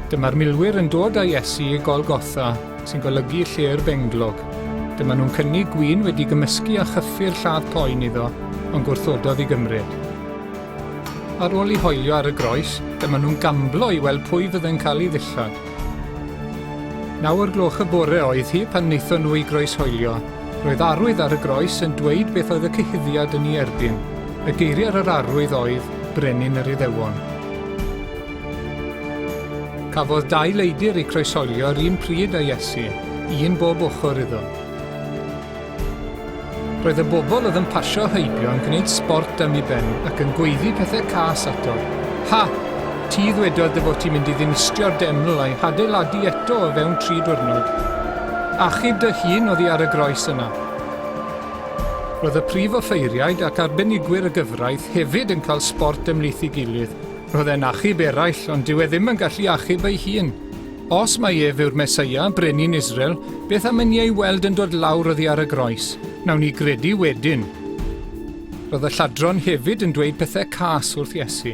Dyma'r milwyr yn dod â Iesu i Golgotha, sy'n golygu lle'r benglog. Dyma nhw'n cynnig gwin wedi gymysgu â chyffur lladd poen iddo, ond gwrthododd i gymryd. Ar ôl ei hoelio ar y groes, dyma nhw'n gamblo i weld pwy fydde'n cael ei ddillad. Naw o'r gloch y bore oedd hi pan wnaethon nhw ei groeshoelio. Roedd arwydd ar y groes yn dweud beth oedd y cyhuddiad yn ei erbyn. Y geiriau ar yr arwydd oedd, Brenin yr Iddewon. Cafodd dau leidr eu croeshoelio yr un pryd â Iesu, un bob ochr iddo. Roedd y bobl oedd yn pasio heibio yn gwneud sbort am ei ben ac yn gweiddi pethau cas ato. Ha! Ti ddwedodd dy fod ti'n mynd i ddinistrio'r deml a'i hadeiladu eto o fewn tri dwrnod. Achub dy hun oddi ar y groes yna. Roedd y prif offeiriaid ac arbenigwyr y gyfraith hefyd yn cael sbort ymhlith ei gilydd. Roedd e'n achub eraill, ond dyw e ddim yn gallu achub ei hun. Os mai ef yw'r Meseia, Brenin Israel, beth am i ni ei weld yn dod lawr oddi ar y groes? Nawn ni gredu wedyn. Roedd y lladron hefyd yn dweud pethau cas wrth Iesu.